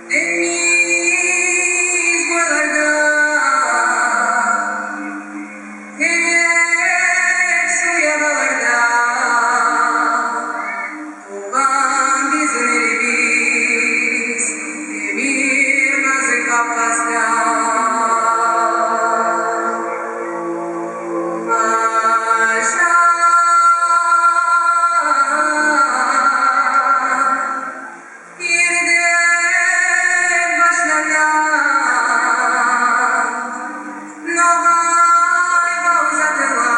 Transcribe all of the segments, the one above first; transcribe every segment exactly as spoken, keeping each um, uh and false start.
Дениз бойларда, тенек су ябаларда, тувгъан бизин элибиз, Темиркъазыкъ Кавказда. Паша Ирден башлана ногъай гьавзатыла,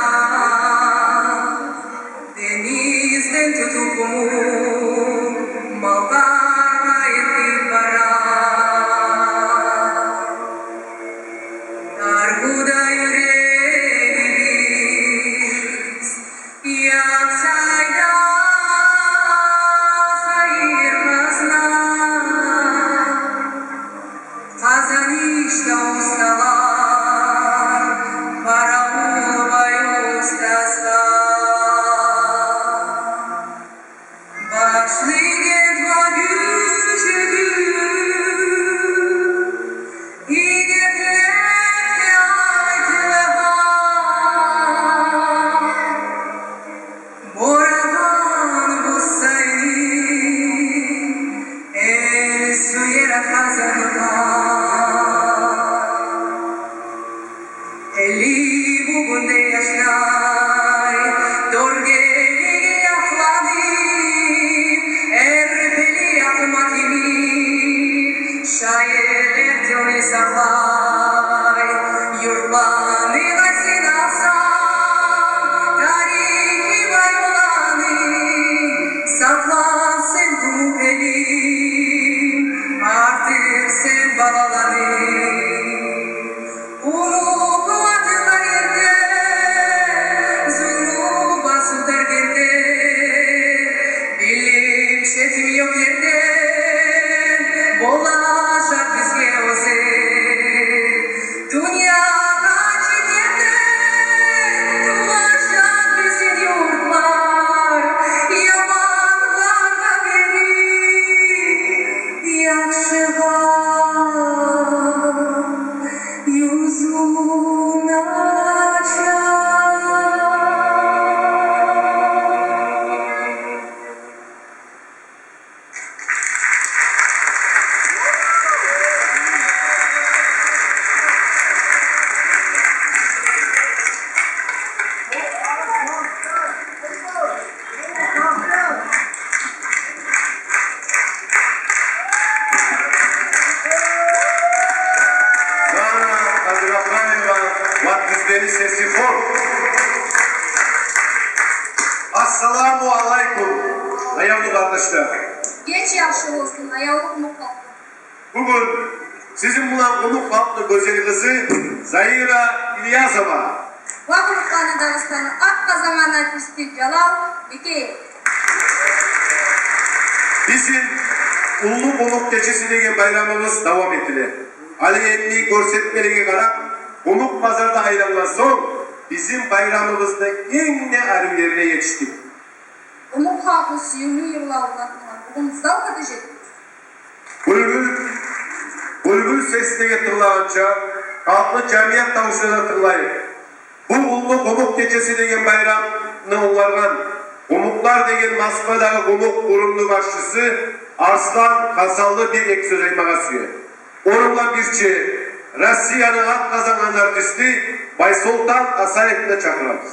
денизден тутуп къумукъ малкъаргъа етип бара. Даргъуда юрегибиз, якъсайда сайыр къазна. Къазанышда усталар, къаравуллай устазлар. Башлыгент ва Гюнчегюн, игитликде айтылагъан. Борагъан Гьусайны эл сюер Къазандан. Элли бугюн де яшлай доргелиги якъланып, эртели якъма кими шаирлер тилни сакълай. Юртланы къайсын алсанг, тарихи байланы, сакълансын къумукъ элинг, артыкъ сен балаланы. Къумукъ атылар ерде, зулму басып даргенде, билим, четим ёкъ ерде болажакъ бизге оьзю. Дюньягъа чит ерде туважакъ бизин юртлар, яманлар да берип, яхшыгъа юзюн ачар. Зара Къадырапаева ва тиздени сеси хор. Ассаламу алайкум, аявлу къардашлар. Геч яхшы болсун, аявлу къумукъ халкъ. Бугюн сизин булан къумукъ халкъны гёзел къызы Заира Ильязова ва къумукъланы Дагъыстанны ат къазангъан артисти Жалал Бекеев. Бизин уллу къумукъ гечеси деген байрамыбыз давам этиле. Гьали энни гёрсетмелеге къарап, къумукъ базарда айлангъан сонг, бизин байрамыбызны инг де арив ерине етишдик. Къумукъ халкъны сюювлю йырлавларына бугюн залгъа да жетдик. Булбул, булбул сесине тынглагъанча, халкъны жамият тавушуна да тынглайыкъ. Бу уллу къумукъ гечеси деген байрамны онгаргъан, «Къумукълар» деген Москвадагъы къумукъ къурумну башчысы Арслан Хасанлы бир-эки сёз айтмагъа сюе. Ону булан бирче Россияны ат къазангъан артисти Байсолтан Асаевни де чакъырабыз.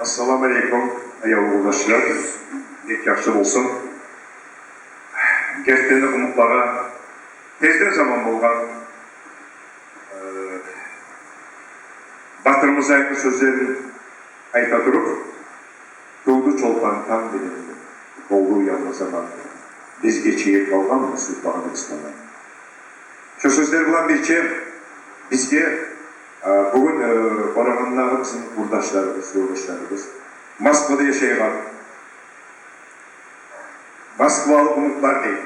Ассаламу алейкум, аявлу къурдашлар. Бек яхшы болсун. Гертиден де, къумукълагъа тезден заман болгъан. Э, Узайны сёзлерин айта туруп, тувду чолпан танг беленде, болду уянма заман, бизге чегип къалгъан мусулман ислам. Шо сёзлер булан бирче бизге, э, бугюн, э, Къарагъандагъы бизин къурдашларыбыз, ёлдашларыбыз, Москвада яшайгъан, москвалы къумукълар дей.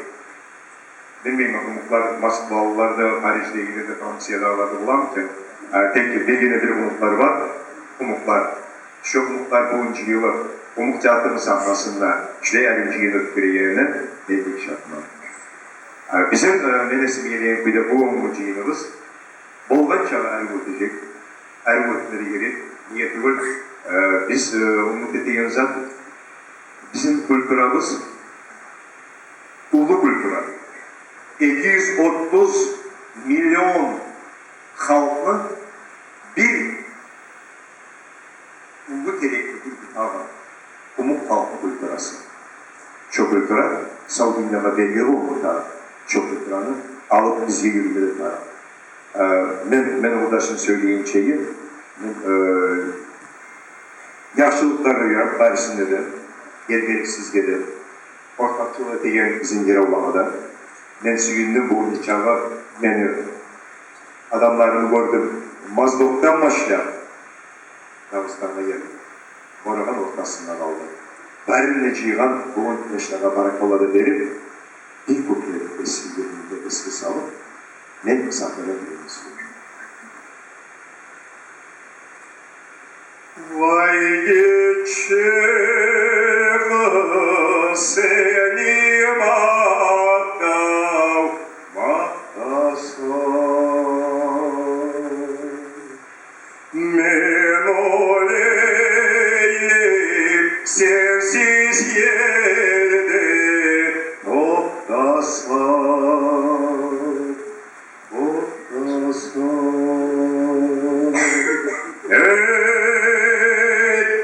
Билмеймен, къумукълар москвалылар да, Париждегилер де, Франциядагъылар да боламы экен? А, тек биргине бир къумукълар бар, къумукълар. Шо къумукълар бугюн жыйылып, къумукъ театрны сагьнасында шулай арив жыйын оьтгерегенине мен бек шатман. А, бизин, э, мен эсиме гелеген кюйде, бугюнгю жыйыныбыз болгъанча арив оьтежек, арив оьтмеге герек. Неге тюгюл, э, биз, э, умут этеген зат, бизин культурабыз уллу культура. Эки юз отуз миллион халкъны бир уллу терекге биргитген къумукъ халкъны культурасы. Шо культура сав дюньягъа белгили болма тарыкъ. Шо культураны алып бизге юрюме тарыкъ. Э, мен, мени къурдашым сёйлегенчеги, мен, э, яхшылыкълар юрюп барысына да, гелгенсизге де, ортакъчылыкъ этеген бизин йыравлагъа да. Мен сююндюм, бу нечакъы мени адамларымны гёрдюм. Моздокдан башлап Дагъыстангъа гелдим. Къарагъанд ортасында къалдым. Барын да жыйгъан бугюн яшлагъа баракалла да берип, бир куплет эсги гелгенде эсге салып, мен сагьнадан бермеге сюемен. Вай, гече къыз сени макътав макътаса, мен оьлейим сенсиз ерде токътасам. Токътасам. Эй,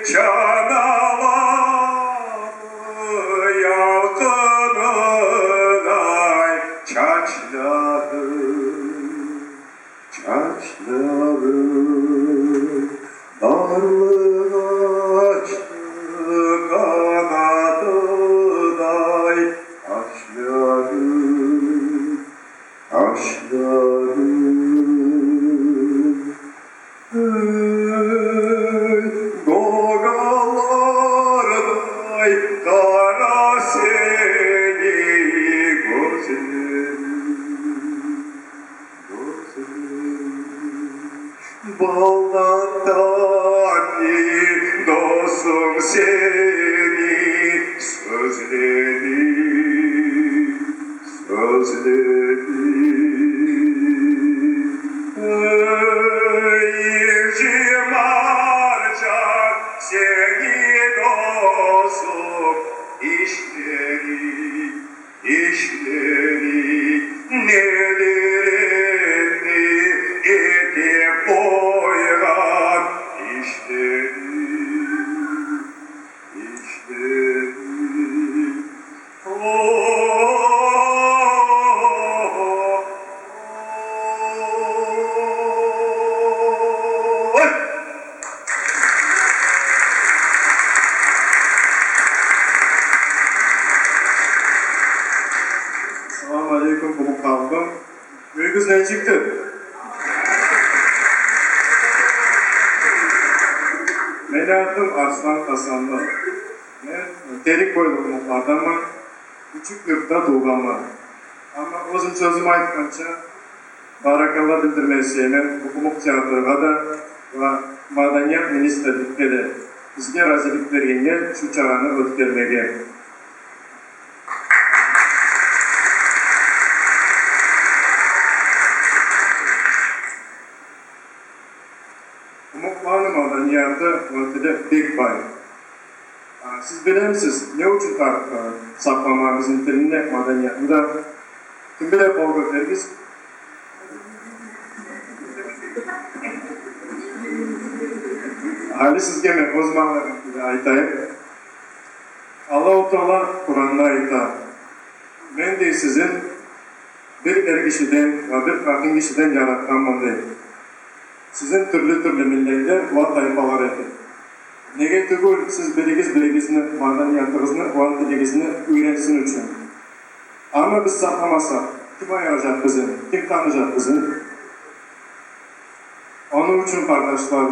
чаналаны ялкъыныдай чачларынг, чачларынг, барлыкъ ачды къанатыдай кашларынг, кашларынг. Эй, догаллардай къара сени гёзлеринг, гёзлеринг. Балдан татли, досум, сени сёзлеринг, сёзлеринг. Эй, инжир маржан сени, досум, ишлеринг, ишлеринг. Недир энни этип къойгъан ишлеринг, ишлеринг. Салам алейкум, къумукъ халкъым. Уьюгюз нечикдир? Мени атым Арслан Хасанлы. Мен Терик бойлу къумукъларданман. Кючюк юртда тувгъанман. Амма оьзюм сёзюм айтгъанча, баракалла билдирме сюемен бу къумукъ театргъа да ва маданият министрликге де, бизге разилик бергенге шу чараны оьтгермеге. Къумукъланы маданияты ва тили бек бай. А, сиз билемисиз, не учун тарыкъ, а, сакълама бизин тилни, маданиятны да? Ким биле, къол гётеригиз. Гьали сизге мен оьз маъналагъа гёре айтайым. Аллагьу Таала Къуранда айта: «Мен, — дей, — сизин бир эркишиден ва бир къатынгишиден яратгъанман», — дей. Сизин тюрлю-тюрлю миллетлер ва тайпалар этип. Неге тюгюл, сиз биригиз-биригизни маданиятыгъызны ва тилигизни уьйренсин учун. Аны биз сакъламасакъ, ким аяражакъ бизин, ким таныжакъ бизин? Ону учун, къардашлар,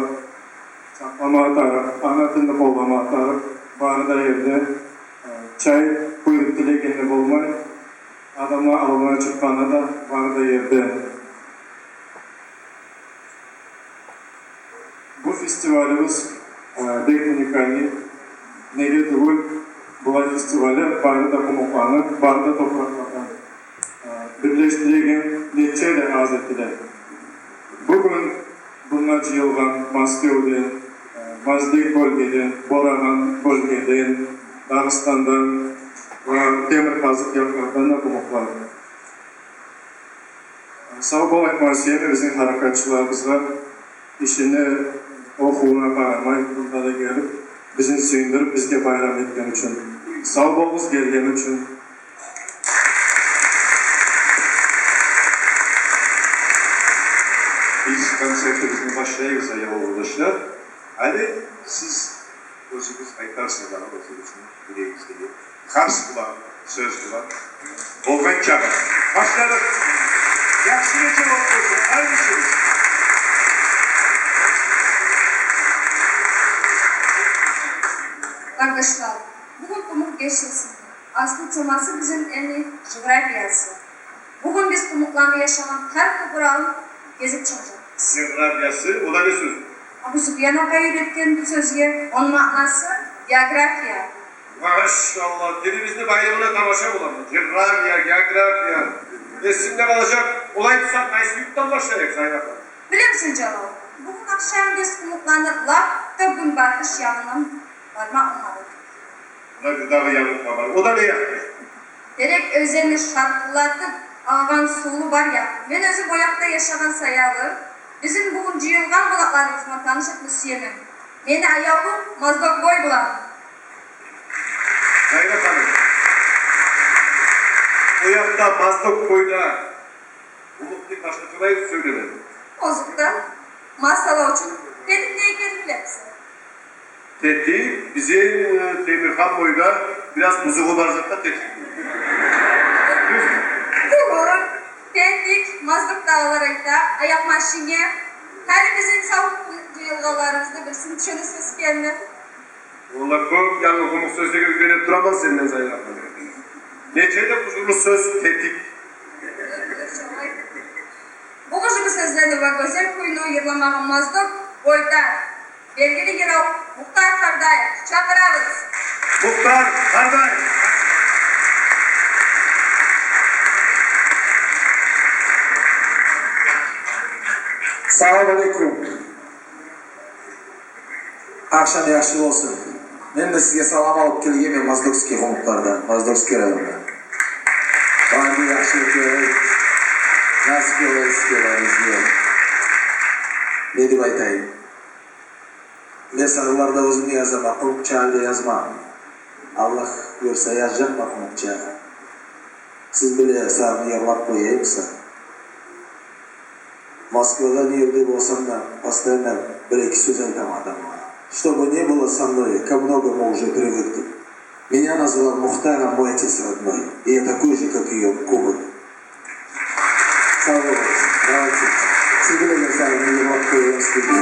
сакъламагъа тарыкъ, ана тилни къолламагъа тарыкъ, бары да ерде, э, чай къуюп тилегенде болмай, адамлар алдына чыкъгъанда да, бары да ерде. Бу фестивалыбыз, э, бек уникальный. Неге тюгюл, булай фестиваллар бары да къумукъланы, бары да топуракълардан, э, бирлешдиреген нече де аз этиле. Бугюн мунда жыйылгъан Маскевден, э, Маздек бёлгеден, Борагъан бёлгеден, Дагъыстандан ва Темиркъазыкъ якълардан да къумукълар. Сав бол айтмагъа сюемен бизин гьаракатчыларыбызгъа, ишине, охувуна къарамай, мунда да гелип, бизин сююндюрюп, бизге байрам этген учун. Сав болугъуз гелген учун. Биз концертибизни башлайбыз, аявлу къардашлар. Гьали сиз оьзюгюз айтарсыз дагъы, оьзюгюзню юрегигиздеги харс булан, сёз булан. Болгъан чакъы. Башладыкъ. Яхшы гече болсун, къардашлар. Къардашлар, бугюн къумукъ гечесини аслу темасы бизин элни жугърафиясы. Бугюн биз къумукъланы яшагъан гьар топурагъын гезип чыгъажакъбыз. Географиясы, о да не сёз? Абусупиян агъай уьйретген бу сёзге, ону маънасы география. Машаллагь, тилибизни байлыгъына тамаша боламан. География, география. Эсимде къалажакъ. Олай буса, къайсы юртдан башлайыкъ, Зайнап? Билемисен, Жалал, бугюн ахшам биз къумукъланы лап да гюнбатыш ягъындан барма онгадыкъ. Муна бир дагъы янгылыкъ бар. О да не якъ? Терек оьзенни шаркъыллатып агъагъан суву бар якъ. Мен оьзюм о якъда яшагъан саялы, бизин бугюн жыйылгъан къонакъларыбыз булан таныш этме сюемен. Мени аявлу Моздок бой булан. Зайнап ханым, о якъда, Моздок бойда, къумукъ тил башгъачалай сёйленеди. Озокъда, масала учун, тетик не экенин билемисен? Тетик, бизин, э, Темирхан бойда бираз бузугъу бар зат да тетик. Тюгюл, тетик, Моздокдагъылар айта, аякъ машинге. Гьали бизин сав жыйылгъанларыбызны бирисин тюшюнюп сёз этгенми? Валлагь, кёп янгы къумукъ сёзлеге уьйренип тураман сенден, Зайнап. Нече де гьужурлу сёз тетик. Бу гьужурлу сёзлени ва гёзел кюйню йырламагъа Моздок бойда белгили йырав Мухтар Къардаев. Чакъырабыз. Мухтар Къардаев. Салам алейкум. Ахшам яхшы болсун. Мен де сизге салам алып гелгенмен Моздокский къумукълардан, Моздокский райондан. Бары да яхшылыкъ ярай. Насип ярай сизге, барыгъызгъа. Не деп айтайым? Мен сарынлар да оьзюм язаман, къумукъча гьалда язмагъанман. Аллагь буюрса, язажакъман къумукъча. Сиз биле сарынны йырлап къояйым сизге. Москвада не ерде болсам да, постоянно бир-эки сёз айтаман адамлагъа. Чтобы не было со мной, ко многому уже привыкли. Меня назвал Мухтаром мой отец родной, и я такой же, как её кумык. Сав болугъуз, давайте. Сиз билеген сарынны йырлап къояйым сизге.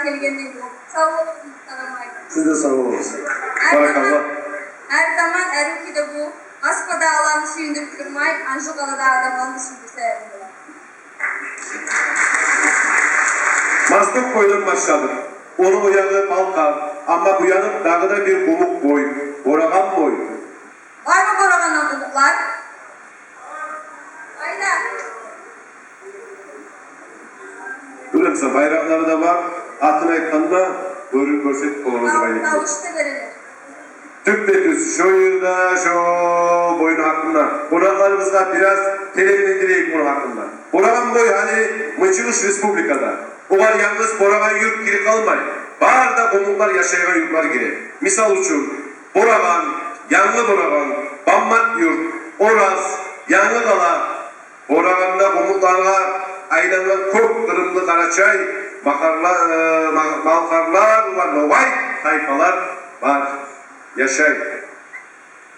Гелгенден сав болугъуз, салам алейкум. Сиз де сав болугъуз. Гьар заман, баракалла, гьар заман арив кюйде бу Москвадагъыланы сююндюрюп турмай, Анжукъаладагъы адамланы да сююндюрсе ярай. Москва бойдан башладыкъ. Ону о ягъы Балкъар, амма бу ягъы дагъы да бир къумукъ бой, Борагъан бой. Бармы Борагъандан къумукълар? Къайда? Гёремисен, байракълары да бар. Атын айтгъанда гёрюп, гёрсетип болабыз. Тав-, тавуш да берелер. Тюппе-тюз шо ерде, шо бойну гьакъында. Къонакъларыбызгъа бираз теренлендирейик муну гьакъында. Борагъан бой гьали Мынчыгъыш республикада. Огъар янгыз Борагъан юрт гирип къалмай, бары да къумукълар яшайгъан юртлар гире. Мисал учун, Борагъан, Янгы Борагъан, Баммат юрт, Ораз, Янгы къала. Борагъанда къумукълагъа айлангъан кёп къырымлы къарачай, макъарла-, э, ма-, малкъарлар ва ногъай тайпалар бар, яшай.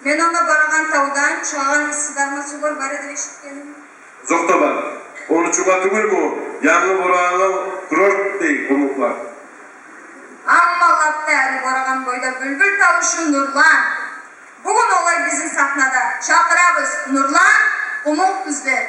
Мен онда Борагъан тавдан чыгъагъан исси дарман сувлар бар эди деп эшитгенмен. Озокъда, бар. Ону учун тюгюлмю Янгы Борагъангъа курорт дей къумукълар? Амма лап да арив Борагъан бойда бюлбюл тавушу Нурлан. Бугюн олай бизин сагьнада. Чакъырабыз, Нурлан, къумукъ кюзлер.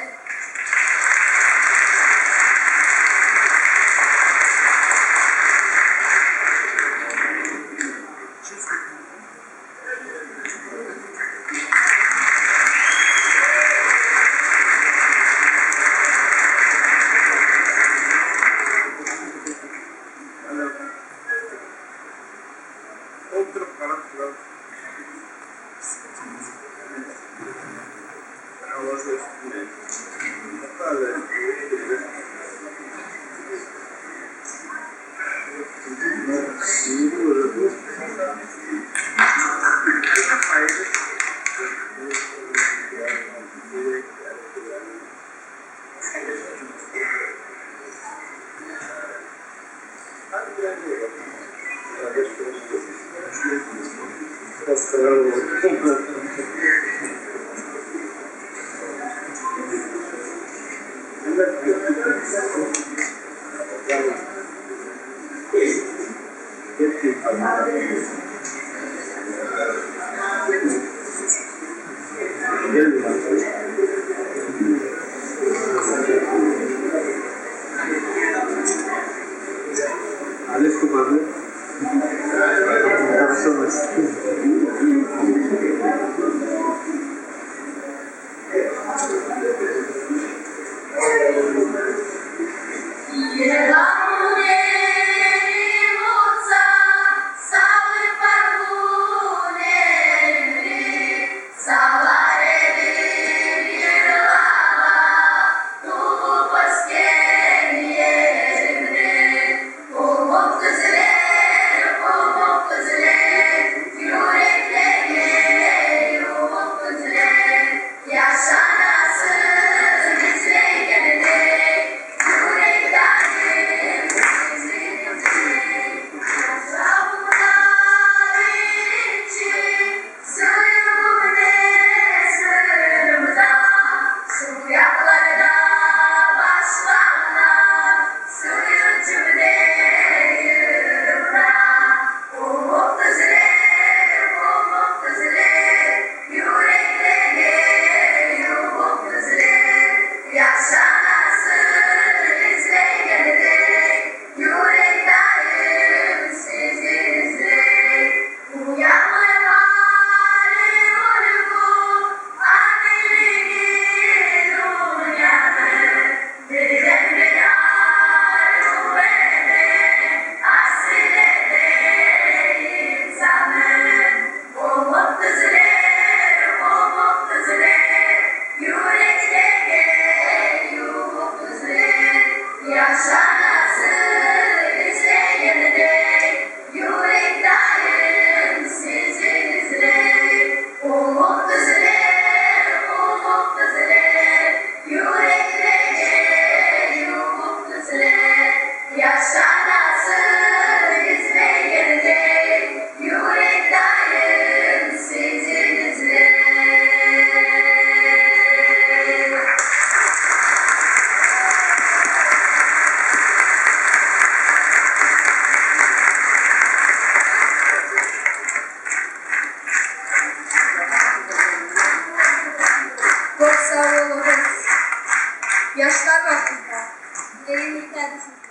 Яшлар ва къызлар, биринчи тарихи